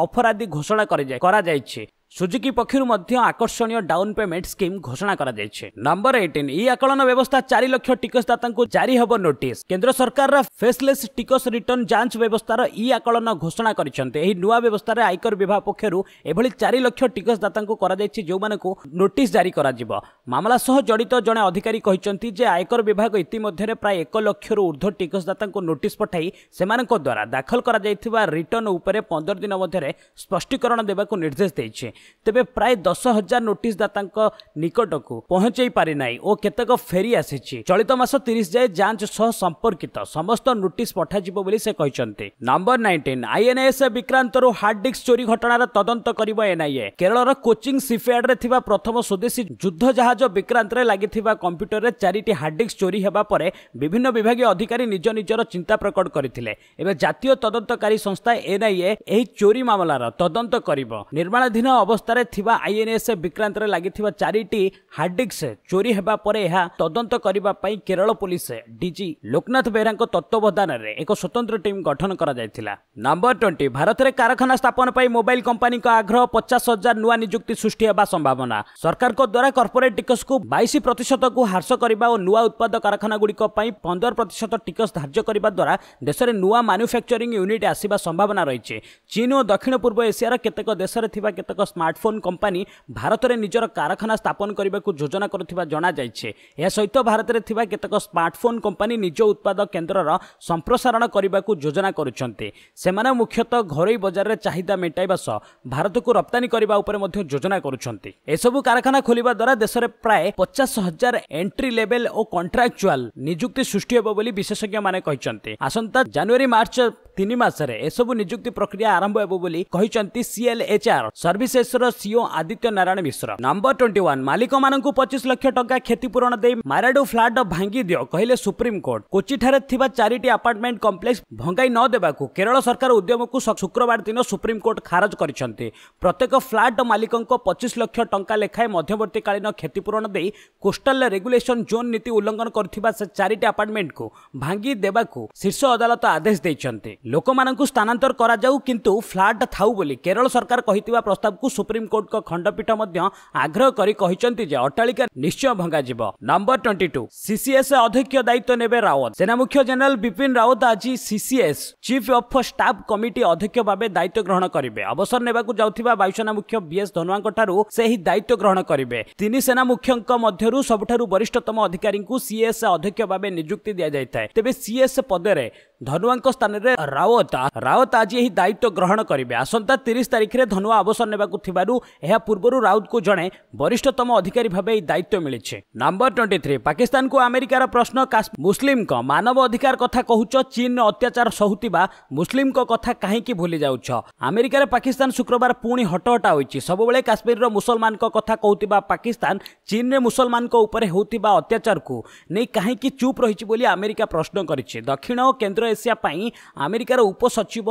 ଅଫର ଆଦି ଘୋଷଣା କରାଯାଇଛି। ସୁଜୁକି ପକ୍ଷରୁ ମଧ୍ୟ ଆକର୍ଷଣୀୟ ଡାଉନ୍ ପେମେଣ୍ଟ ସ୍କିମ୍ ଘୋଷଣା କରାଯାଇଛି। ନମ୍ବର 18, ଇ ଆକଳନ ବ୍ୟବସ୍ଥା 4 ଲକ୍ଷ ଟିକସଦାତାଙ୍କୁ ଜାରି ହେବ ନୋଟିସ୍। କେନ୍ଦ୍ର ସରକାର ଫେସଲେସ୍ ଟିକସ ରିଟର୍ଣ୍ଣ ଯାଞ୍ଚ ବ୍ୟବସ୍ଥାର ଇ ଆକଳନ ଘୋଷଣା କରିଛନ୍ତି। ଏହି ନୂଆ ବ୍ୟବସ୍ଥାରେ ଆୟକର ବିଭାଗ ପକ୍ଷରୁ ଏଭଳି 4 ଲକ୍ଷ ଟିକସଦାତାଙ୍କୁ କରାଯାଇଛି, ଯେଉଁମାନଙ୍କୁ ନୋଟିସ୍ ଜାରି କରାଯିବ। ମାମଲା ସହ ଜଡ଼ିତ ଜଣେ ଅଧିକାରୀ କହିଛନ୍ତି ଯେ ଆୟକର ବିଭାଗ ଇତିମଧ୍ୟରେ ପ୍ରାୟ 1 ଲକ୍ଷରୁ ଉର୍ଦ୍ଧ୍ୱ ଟିକସଦାତାଙ୍କୁ ନୋଟିସ୍ ପଠାଇ ସେମାନଙ୍କ ଦ୍ୱାରା ଦାଖଲ କରାଯାଇଥିବା ରିଟର୍ଣ୍ଣ ଉପରେ 15 ଦିନ ମଧ୍ୟରେ ସ୍ପଷ୍ଟୀକରଣ ଦେବାକୁ ନିର୍ଦ୍ଦେଶ ଦେଇଛି। ତେବେ ପ୍ରାୟ 10,000 ନୋଟିସ୍ ଦାତାଙ୍କ ନିକଟକୁ ପହଞ୍ଚାଇ ପାରିନାହିଁ ଓ କେତେକ ଫେରି ଆସିଛି। ଚଳିତ ମାସ 30 ଯାଏ ଯାଞ୍ଚ ସହ ସମ୍ପର୍କିତ ସମସ୍ତ ନୋଟିସ୍ ପଠାଯିବ ବୋଲି ସେ କହିଛନ୍ତି। ନମ୍ବର 19, ଆଇଏନ୍ଏସ୍ ବିକ୍ରାନ୍ତରୁ ହାର୍ଡ ଡିସ୍କ ଚୋରି ଘଟଣାର ତଦନ୍ତ କରିବ ଏନ୍ଆଇଏ। କେରଳର କୋଚିଂ ସିପୟାର୍ଡରେ ଥିବା ପ୍ରଥମ ସ୍ୱଦେଶୀ ଯୁଦ୍ଧ ଜାହାଜ ବିକ୍ରାନ୍ତରେ ଲାଗିଥିବା କମ୍ପ୍ୟୁଟରରେ 4ଟି ହାର୍ଡ ଡିସ୍କ ଚୋରି ହେବା ପରେ ବିଭିନ୍ନ ବିଭାଗୀୟ ଅଧିକାରୀ ନିଜ ନିଜର ଚିନ୍ତା ପ୍ରକଟ କରିଥିଲେ। ଏବେ ଜାତୀୟ ତଦନ୍ତକାରୀ ସଂସ୍ଥା ଏନ୍ଆଇଏ ଏହି ଚୋରି ମାମଲାର ତଦନ୍ତ କରିବ। ନିର୍ମାଣାଧୀନ ଅବସ୍ଥାରେ ଥିବା ଆଇଏନ୍ଏସ୍ ବିକ୍ରାନ୍ତରେ ଲାଗିଥିବା 4ଟି ହାର୍ଡ ଡିସ୍କ ଚୋରି ହେବା ପରେ ଏହା ତଦନ୍ତ କରିବା ପାଇଁ କେରଳ ପୋଲିସ ଡିଜି ଲୋକନାଥ ବେହେରାଙ୍କ ତତ୍ତ୍ୱାବଧାନରେ ଏକ ସ୍ୱତନ୍ତ୍ର ଟିମ୍ ଗଠନ କରାଯାଇଥିଲା। ନମ୍ବର 20, ଭାରତରେ କାରଖାନା ସ୍ଥାପନ ପାଇଁ ମୋବାଇଲ କମ୍ପାନୀଙ୍କ ଆଗ୍ରହ, 50,000 ନୂଆ ନିଯୁକ୍ତି ସୃଷ୍ଟି ହେବା ସମ୍ଭାବନା। ସରକାରଙ୍କ ଦ୍ୱାରା କର୍ପୋରେଟ ଟିକସକୁ 22%କୁ ହ୍ରାସ କରିବା ଓ ନୂଆ ଉତ୍ପାଦ କାରଖାନାଗୁଡ଼ିକ ପାଇଁ 15% ଟିକସ ଧାର୍ଯ୍ୟ କରିବା ଦ୍ୱାରା ଦେଶରେ ନୂଆ ମାନୁଫ୍ୟାକ୍ଚରିଂ ୟୁନିଟ୍ ଆସିବା ସମ୍ଭାବନା ରହିଛି। ଚୀନ ଓ ଦକ୍ଷିଣ ପୂର୍ବ ଏସିଆର କେତେକ ଦେଶରେ ଥିବା କେତେକ ସ୍ମାର୍ଟଫୋନ୍ କମ୍ପାନୀ ଭାରତରେ ନିଜର କାରଖାନା ସ୍ଥାପନ କରିବାକୁ ଯୋଜନା କରୁଥିବା ଜଣାଯାଇଛି। ଏହା ସହିତ ଭାରତରେ ଥିବା କେତେକ ସ୍ମାର୍ଟଫୋନ୍ କମ୍ପାନୀ ନିଜ ଉତ୍ପାଦ କେନ୍ଦ୍ରର ସମ୍ପ୍ରସାରଣ କରିବାକୁ ଯୋଜନା କରୁଛନ୍ତି। ସେମାନେ ମୁଖ୍ୟତଃ ଘରୋଇ ବଜାରରେ ଚାହିଦା ମେଣ୍ଟାଇବା ସହ ଭାରତକୁ ରପ୍ତାନୀ କରିବା ଉପରେ ମଧ୍ୟ ଯୋଜନା କରୁଛନ୍ତି। ଏସବୁ କାରଖାନା ଖୋଲିବା ଦ୍ୱାରା ଦେଶରେ ପ୍ରାୟ 50,000 ଏଣ୍ଟ୍ରି ଲେଭେଲ ଓ କଣ୍ଟ୍ରାକ୍ଚୁଆଲ ନିଯୁକ୍ତି ସୃଷ୍ଟି ହେବ ବୋଲି ବିଶେଷଜ୍ଞମାନେ କହିଛନ୍ତି। ଆସନ୍ତା ଜାନୁଆରୀ ମାର୍ଚ୍ଚ 3 ମାସରେ ଏସବୁ ନିଯୁକ୍ତି ପ୍ରକ୍ରିୟା ଆରମ୍ଭ ହେବ ବୋଲି କହିଛନ୍ତି ସିଏଲ୍ଏଚ୍ଆର୍ ସର୍ଭିସେସର ସିଓ ଆଦିତ୍ୟ ନାରାୟଣ ମିଶ୍ର। ନମ୍ବର 21, ମାଲିକମାନଙ୍କୁ 25 ଲକ୍ଷ ଟଙ୍କା କ୍ଷତିପୂରଣ ଦେଇ ମାରାଡୁ ଫ୍ଲାଟ ଭାଙ୍ଗି ଦିଅ କହିଲେ ସୁପ୍ରିମକୋର୍ଟ। କୋଚିଠାରେ ଥିବା 4ଟି ଆପାର୍ଟମେଣ୍ଟ କମ୍ପ୍ଲେକ୍ସ ଭଙ୍ଗାଇ ନ ଦେବାକୁ କେରଳ ସରକାର ଉଦ୍ୟମକୁ ଶୁକ୍ରବାର ଦିନ ସୁପ୍ରିମକୋର୍ଟ ଖାରଜ କରିଛନ୍ତି। ପ୍ରତ୍ୟେକ ଫ୍ଲାଟ ମାଲିକଙ୍କ 25 ଲକ୍ଷ ଟଙ୍କା ଲେଖାଏଁ ମଧ୍ୟବର୍ତ୍ତୀକାଳୀନ କ୍ଷତିପୂରଣ ଦେଇ କୋଷ୍ଟାଲ ରେଗୁଲେସନ ଜୋନ୍ ନୀତି ଉଲ୍ଲଂଘନ କରୁଥିବା ସେ 4ଟି ଆପାର୍ଟମେଣ୍ଟକୁ ଭାଙ୍ଗି ଦେବାକୁ ଶୀର୍ଷ ଅଦାଲତ ଆଦେଶ ଦେଇଛନ୍ତି। ଲୋକମାନଙ୍କୁ ସ୍ଥାନାନ୍ତର କରାଯାଉ କିନ୍ତୁ ଫ୍ଲାଟ ଥାଉ ବୋଲି କେରଳ ସରକାର କହିଥିବା ପ୍ରସ୍ତାବକୁ ସୁପ୍ରିମକୋର୍ଟଙ୍କ ଖଣ୍ଡପୀଠ ମଧ୍ୟ ଆଗ୍ରହ କରି କହିଛନ୍ତି ଯେ ଅଟ୍ଟାଳିକା ନିଶ୍ଚୟ ଭଙ୍ଗାଯିବ। ନମ୍ବର 22, ସିସିଏସ୍ ଅଧ୍ୟକ୍ଷ ଦାୟିତ୍ୱ ନେବେ ରାୱତ। ସେନା ମୁଖ୍ୟ ଜେନେରାଲ ବିପିନ ରାୱତ ଆଜି CCS chief of staff committee ଅଧ୍ୟକ୍ଷ ଭାବେ ଦାୟିତ୍ୱ ଗ୍ରହଣ କରିବେ। ଅବସର ନେବାକୁ ଯାଉଥିବା ବାୟୁସେନା ମୁଖ୍ୟ ବିଏସ୍ ଧନୋଆଙ୍କ ଠାରୁ ସେ ଏହି ଦାୟିତ୍ୱ ଗ୍ରହଣ କରିବେ। 3 ସେନା ମୁଖ୍ୟଙ୍କ ମଧ୍ୟରୁ ସବୁଠାରୁ ବରିଷ୍ଠତମ ଅଧିକାରୀଙ୍କୁ ସିଏସ୍ ଅଧ୍ୟକ୍ଷ ଭାବେ ନିଯୁକ୍ତି ଦିଆଯାଇଥାଏ। ତେବେ ସିଏସ୍ ପଦରେ ଧନୁଆଙ୍କ ସ୍ଥାନରେ ରାୱତ ଆଜି ଏହି ଦାୟିତ୍ୱ ଗ୍ରହଣ କରିବେ। ଆସନ୍ତା 30 ତାରିଖରେ ଧନୁଆ ଅବସର ନେବାକୁ ଥିବାରୁ ଏହା ପୂର୍ବରୁ ରାଉତଙ୍କୁ ଜଣେ ବରିଷ୍ଠତମ ଅଧିକାରୀ ଭାବେ ଏହି ଦାୟିତ୍ୱ ମିଳିଛି। ନମ୍ବର 23, ପାକିସ୍ତାନକୁ ଆମେରିକାର ପ୍ରଶ୍ନ, ମୁସଲିମଙ୍କ ମାନବ ଅଧିକାର କଥା କହୁଛ, ଚୀନ ଅତ୍ୟାଚାର ସହୁଥିବା ମୁସଲିମଙ୍କ କଥା କାହିଁକି ଭୁଲି ଯାଉଛ? ଆମେରିକାରେ ପାକିସ୍ତାନ ଶୁକ୍ରବାର ପୁଣି ହଟହଟା ହୋଇଛି। ସବୁବେଳେ କାଶ୍ମୀରର ମୁସଲମାନଙ୍କ କଥା କହୁଥିବା ପାକିସ୍ତାନ ଚୀନରେ ମୁସଲମାନଙ୍କ ଉପରେ ହେଉଥିବା ଅତ୍ୟାଚାରକୁ ନେଇ କାହିଁକି ଚୁପ୍ ରହିଛି ବୋଲି ଆମେରିକା ପ୍ରଶ୍ନ କରିଛି। ଦକ୍ଷିଣ ଓ କେନ୍ଦ୍ର ଏସିଆ ପାଇଁ ଆମେରିକାର ଉପସଚିବ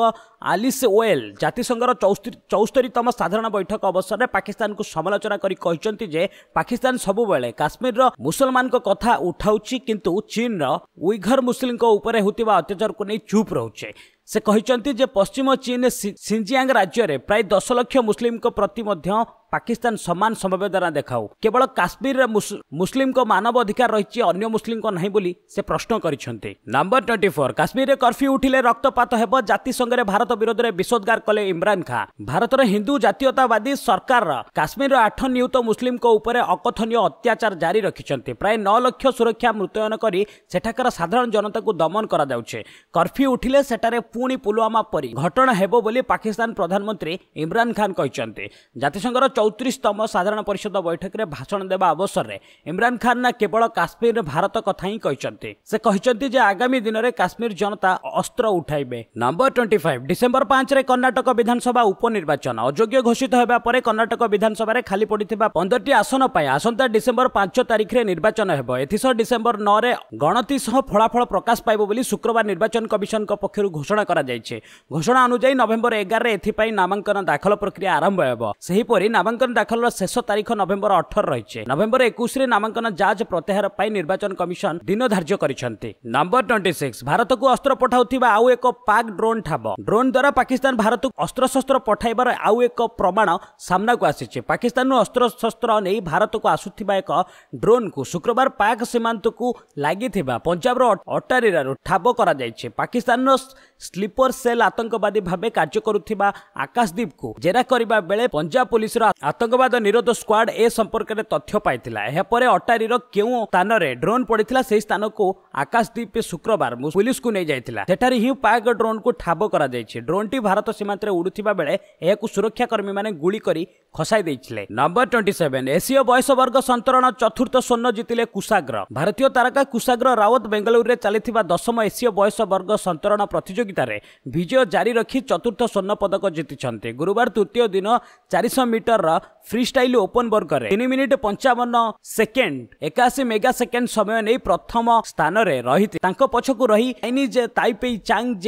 ଆଲିସ୍ ଓଏଲ୍ ଜାତିସଂଘର 74ତମ ସାଧାରଣ ବୈଠକ ଅବସରରେ ପାକିସ୍ତାନକୁ ସମାଲୋଚନା କରି କହିଛନ୍ତି ଯେ ପାକିସ୍ତାନ ସବୁବେଳେ କାଶ୍ମୀରର ମୁସଲମାନଙ୍କ କଥା ଉଠାଉଛି, କିନ୍ତୁ ଚୀନର ଉଇଘର ମୁସଲିମଙ୍କ ଉପରେ ହେଉଥିବା ଅତ୍ୟାଚାରକୁ ନେଇ ଚୁପ୍ ରହୁଛି। ସେ କହିଛନ୍ତି ଯେ ପଶ୍ଚିମ ଚୀନ ସିଞ୍ଜିଆଙ୍ଗ ରାଜ୍ୟରେ ପ୍ରାୟ 10 ଲକ୍ଷ ମୁସଲିମଙ୍କ ପ୍ରତି ମଧ୍ୟ ପାକିସ୍ତାନ ସମାନ ସମବେଦନା ଦେଖାଉ। କେବଳ କାଶ୍ମୀରରେ ମୁସଲିମଙ୍କ ମାନବ ଅଧିକାର ରହିଛି, ଅନ୍ୟ ମୁସଲିମଙ୍କ ନାହିଁ ବୋଲି ସେ ପ୍ରଶ୍ନ କରିଛନ୍ତି। ନମ୍ବର 24, କାଶ୍ମୀରରେ କର୍ଫ୍ୟୁ ଉଠିଲେ ରକ୍ତପାତ ହେବ, ଜାତିସଂଘରେ ଭାରତ ବିରୋଧରେ ବିଷୋଦ୍ଗାର କଲେ ଇମ୍ରାନ ଖାଁ। ଭାରତର ହିନ୍ଦୁ ଜାତୀୟତାବାଦୀ ସରକାରର କାଶ୍ମୀରର 8 ନିୟୁତ ମୁସଲିମଙ୍କ ଉପରେ ଅକଥନୀୟ ଅତ୍ୟାଚାର ଜାରି ରଖିଛନ୍ତି। ପ୍ରାୟ 9 ଲକ୍ଷ ସୁରକ୍ଷା ମୁତୟନ କରି ସେଠାକାର ସାଧାରଣ ଜନତାକୁ ଦମନ କରାଯାଉଛି। କର୍ଫ୍ୟୁ ଉଠିଲେ ସେଠାରେ ପୁଣି ପୁଲୱାମା ପରି ଘଟଣା ହେବ ବୋଲି ପାକିସ୍ତାନ ପ୍ରଧାନମନ୍ତ୍ରୀ ଇମ୍ରାନ ଖାନ କହିଛନ୍ତି। ଜାତିସଂଘର 34ତମ ସାଧାରଣ ପରିଷଦ ବୈଠକରେ ଭାଷଣ ଦେବା ଅବସରରେ ଇମ୍ରାନ ଖାନ ନା କେବଳ କାଶ୍ମୀର ଭାରତ କଥା ହିଁ କହିଛନ୍ତି। ସେ କହିଛନ୍ତି ଯେ ଆଗାମୀ ଦିନରେ କାଶ୍ମୀର ଜନତା ଅସ୍ତ୍ର ଉଠାଇବେ। ନମ୍ବର 25, ଡିସେମ୍ବର 5ରେ କର୍ଣ୍ଣାଟକ ବିଧାନସଭା ଉପନିର୍ବାଚନ। ଅଯୋଗ୍ୟ ଘୋଷିତ ହେବା ପରେ କର୍ଣ୍ଣାଟକ ବିଧାନସଭାରେ ଖାଲି ପଡ଼ିଥିବା 15ଟି ଆସନ ପାଇଁ ଆସନ୍ତା ଡିସେମ୍ବର 5 ତାରିଖରେ ନିର୍ବାଚନ ହେବ। ଏଥିସହ ଡିସେମ୍ବର 9ରେ ଗଣତି ସହ ଫଳାଫଳ ପ୍ରକାଶ ପାଇବ ବୋଲି ଶୁକ୍ରବାର ନିର୍ବାଚନ କମିଶନଙ୍କ ପକ୍ଷରୁ ଘୋଷଣା କରାଯାଇଛି। ଘୋଷଣା ଅନୁଯାୟୀ ନଭେମ୍ବର 11ରେ ଏଥିପାଇଁ ନାମାଙ୍କନ ଦାଖଲ ପ୍ରକ୍ରିୟା ଆରମ୍ଭ ହେବ। ସେହିପରି ନାମାଙ୍କନ ଦାଖଲର ଶେଷ ତାରିଖ ନଭେମ୍ବର 18 ରହିଛି। ନଭେମ୍ବର 21ରେ ନାମାଙ୍କନ ଯାଞ୍ଚ ପ୍ରତ୍ୟାହାର ପାଇଁ ନିର୍ବାଚନ କମିଶନ ଦିନ ଧାର୍ଯ୍ୟ କରିଛନ୍ତି। ନମ୍ବର 26, ଭାରତକୁ ଅସ୍ତ୍ର ପଠାଉଥିବା ଆଉ ଏକ ପାକ୍ ଡ୍ରୋନ୍ ଠାବ। ଡ୍ରୋନ୍ ଦ୍ୱାରା ପାକିସ୍ତାନ ଭାରତକୁ ଅସ୍ତ୍ରଶସ୍ତ୍ର ପଠାଇବାର ଆଉ ଏକ ପ୍ରମାଣ ସାମ୍ନାକୁ ଆସିଛି। ପାକିସ୍ତାନରୁ ଅସ୍ତ୍ରଶସ୍ତ୍ର ନେଇ ଭାରତକୁ ଆସୁଥିବା ଏକ ଡ୍ରୋନ୍କୁ ଶୁକ୍ରବାର ପାକ୍ ସୀମାନ୍ତକୁ ଲାଗିଥିବା ପଞ୍ଜାବର ଅଟାରିରାରୁ ଠାବ କରାଯାଇଛି। ପାକିସ୍ତାନର ସ୍ଲିପର ସେଲ୍ ଆତଙ୍କବାଦୀ ଭାବେ କାର୍ଯ୍ୟ କରୁଥିବା ଆକାଶଦୀପକୁ ଜେରା କରିବା ବେଳେ ପଞ୍ଜାବ ପୋଲିସର ଆତଙ୍କବାଦ ନିରୋଧ ସ୍କ୍ୱାଡ୍ ଏ ସମ୍ପର୍କରେ ତଥ୍ୟ ପାଇଥିଲା। ଏହାପରେ ଅଟାରୀର କେଉଁ ସ୍ଥାନରେ ଡ୍ରୋନ୍ ପଡ଼ିଥିଲା ସେହି ସ୍ଥାନକୁ ଆକାଶଦୀପ ଶୁକ୍ରବାର ପୁଲିସକୁ ନେଇଯାଇଥିଲା। ସେଠାରେ ହିଁ ପାକ୍ ଡ୍ରୋନ୍କୁ ଠାବ କରାଯାଇଛି। ଡ୍ରୋନ୍ଟି ଭାରତ ସୀମାନ୍ତରେ ଉଡୁଥିବା ବେଳେ ଏହାକୁ ସୁରକ୍ଷାକର୍ମୀମାନେ ଗୁଳି କରି ଖସାଇ ଦେଇଥିଲେ। ନମ୍ବର 27, ଏସୀୟ ବୟସ ବର୍ଗ ସନ୍ତରଣ ଚତୁର୍ଥ ସ୍ୱର୍ଣ୍ଣ ଜିତିଲେ କୁଶାଗ୍ର। ଭାରତୀୟ ତାରକା କୁଶାଗ୍ର ରାୱତ ବେଙ୍ଗାଲୁରୁରେ ଚାଲିଥିବା 10ମ ଏସୀୟ ବୟସ ବର୍ଗ ସନ୍ତରଣ ପ୍ରତିଯୋଗିତାରେ ବିଜୟ ଜାରି ରଖି ଚତୁର୍ଥ ସ୍ୱର୍ଣ୍ଣ ପଦକ ଜିତିଛନ୍ତି। ଗୁରୁବାର ତୃତୀୟ ଦିନ 400 ମିଟରର ଫ୍ରିଷ୍ଟାଇଲ ଓପନ ବର୍ଗରେ 3 ମିନିଟ୍ 55 ସେକେଣ୍ଡ 81 ମେଗା ସେକେଣ୍ଡ ସମୟ ନେଇ ପ୍ରଥମ ସ୍ଥାନରେ ରହିଥିଲେ। ତାଙ୍କ ପଛକୁ ରହି Chinese Taipei Chang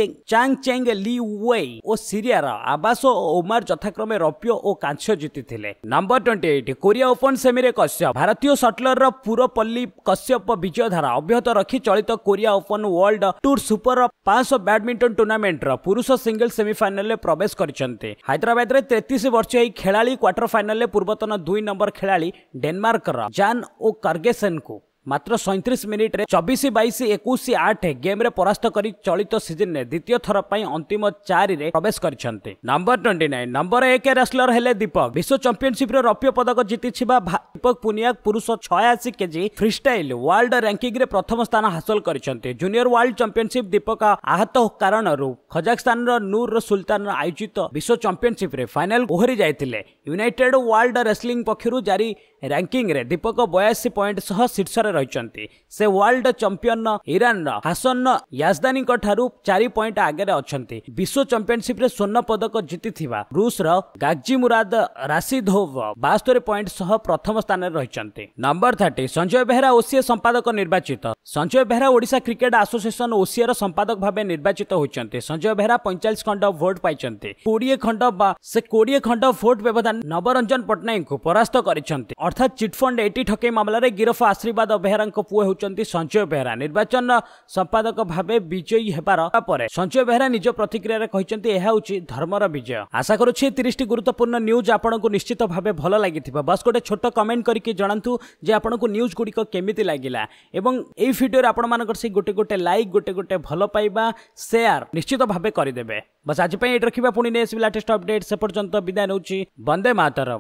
Cheng Li Wei ଓ ସିରିଆର ଆବାସ ଓ ଓମାର ଯଥାକ୍ରମେ ରୌପ୍ୟ ଓ କାଂସ୍ୟ ଜିତିଥିଲେ। ନମ୍ବର 28, କୋରିଆ ଓପନ ସେମିରେ କଶ୍ୟପ। ଭାରତୀୟ ସଟଲରର ପୁରପଲ୍ଲୀ କଶ୍ୟପ ବିଜୟ ଧାରା ଅବ୍ୟାହତ ରଖି ଚଳିତ Korea open world tour super 500 badminton ଟୁର୍ଣ୍ଣାମେଣ୍ଟର ପୁରୁଷ ସିଙ୍ଗଲ ସେମିଫାଇନାଲରେ ପ୍ରବେଶ କରିଛନ୍ତି। ହାଇଦ୍ରାବାଦରେ 33 ବର୍ଷୀୟ ଏହି ଖେଳାଳି କ୍ୱାର୍ଟର ଫାଇନାଲରେ ପୂର୍ବତନ 2 ନମ୍ବର ଖେଳାଳି ଡେନମାର୍କର ଜାନ୍ ଓ କାର୍ଗେସେନଙ୍କୁ ମାତ୍ର 37 ମିନିଟ୍ରେ 24 22 21 8 ଗେମ୍ରେ ପରାସ୍ତ କରି ଚଳିତ ସିଜନରେ ଦ୍ୱିତୀୟ ଥର ପାଇଁ ଅନ୍ତିମ 4ରେ ପ୍ରବେଶ କରିଛନ୍ତି। ନମ୍ବର 29, ନମ୍ବର 1 ରେସଲର ହେଲେ ଦୀପକ। ବିଶ୍ୱ ଚାମ୍ପିଅନସିପ୍ର ରୌପ୍ୟ ପଦକ ଜିତିଥିବା ଦୀପକ ପୁନିଆ ପୁରୁଷ 86 କେଜି ଫ୍ରିଷ୍ଟାଇଲ ୱାର୍ଲଡ ରାଙ୍କିଂରେ ପ୍ରଥମ ସ୍ଥାନ ହାସଲ କରିଛନ୍ତି। ଜୁନିୟର ୱାର୍ଲଡ ଚାମ୍ପିଅନସିପ୍ ଦୀପକ ଆହତ କାରଣରୁ ଖଜାକସ୍ତାନର ନୁର ସୁଲତାନ ଆୟୋଜିତ ବିଶ୍ୱ ଚାମ୍ପିଅନସିପ୍ରେ ଫାଇନାଲ ଓହରି ଯାଇଥିଲେ। ୟୁନାଇଟେଡ୍ ୱାର୍ଲଡ ରେସଲିଂ ପକ୍ଷରୁ ଜାରି ରାଙ୍କିଂରେ ଦୀପକ 82 ପଏଣ୍ଟ ସହ ଶୀର୍ଷରେ ରହିଛନ୍ତି। ସେ ୱାର୍ଲଡ ଚାମ୍ପିୟନ ଇରାନର ହାସନ ୟାଜଦାନୀଙ୍କ ଠାରୁ 4 ପଏଣ୍ଟ ଆଗରେ ଅଛନ୍ତି। ବିଶ୍ୱ ଚାମ୍ପିଅନସିପ୍ରେ ସ୍ୱର୍ଣ୍ଣ ପଦକ ଜିତିଥିବା ରୁଷର ଗାଜିମୁରାଦ ରାସିଧୋଭ 72 ପଏଣ୍ଟ ସହ ପ୍ରଥମ ସ୍ଥାନରେ ରହିଛନ୍ତି। ନମ୍ବର 30, ସଞ୍ଜୟ ବେହେରା ଓସିଏ ସମ୍ପାଦକ ନିର୍ବାଚିତ। ସଞ୍ଜୟ ବେହେରା ଓଡ଼ିଶା କ୍ରିକେଟ ଆସୋସିଏସନ ଓସିଏର ସମ୍ପାଦକ ଭାବେ ନିର୍ବାଚିତ ହୋଇଛନ୍ତି। ସଞ୍ଜୟ ବେହେରା 45 ଖଣ୍ଡ ଭୋଟ ପାଇଛନ୍ତି। 20 ଖଣ୍ଡ ବା ସେ 20 ଖଣ୍ଡ ଭୋଟ ବ୍ୟବଧାନ ନବରଞ୍ଜନ ପଟ୍ଟନାୟକଙ୍କୁ ପରାସ୍ତ କରିଛନ୍ତି। ଅର୍ଥାତ୍ ଚିଟଫଣ୍ଡ ଏଟି ଠକେଇ ମାମଲାରେ ଗିରଫ ଆଶୀର୍ବାଦ ବେହେରାଙ୍କ ପୁଅ ହେଉଛନ୍ତି ସଞ୍ଜୟ ବେହେରା। ନିର୍ବାଚନ ସମ୍ପାଦକ ଭାବେ ବିଜୟୀ ହେବାର ପରେ ସଞ୍ଜୟ ବେହେରା ନିଜ ପ୍ରତିକ୍ରିୟାରେ କହିଛନ୍ତି, ଏହା ହେଉଛି ଧର୍ମର ବିଜୟ। ଆଶା କରୁଛି 30ଟି ଗୁରୁତ୍ୱପୂର୍ଣ୍ଣ ନ୍ୟୁଜ୍ ଆପଣଙ୍କୁ ନିଶ୍ଚିତ ଭାବେ ଭଲ ଲାଗିଥିବ। ବାସ୍ ଗୋଟେ ଛୋଟ କମେଣ୍ଟ କରିକି ଜଣାନ୍ତୁ ଯେ ଆପଣଙ୍କୁ ନ୍ୟୁଜ୍ ଗୁଡ଼ିକ କେମିତି ଲାଗିଲା, ଏବଂ ଏଇ ଭିଡ଼ିଓରେ ଆପଣମାନଙ୍କର ସେଇ ଗୋଟେ ଗୋଟେ ଲାଇକ୍, ଗୋଟେ ଗୋଟେ ଭଲ ପାଇବା, ସେୟାର ନିଶ୍ଚିତ ଭାବେ କରିଦେବେ। ବାସ୍ ଆଜି ପାଇଁ ଏଇଠି ରଖିବା, ପୁଣି ନେଇ ଆସିବି ଲାଟେଷ୍ଟ ଅପଡେଟ୍। ସେ ପର୍ଯ୍ୟନ୍ତ ବିଦାୟ ନେଉଛି। ବନ୍ଦେ ମାତରମ୍।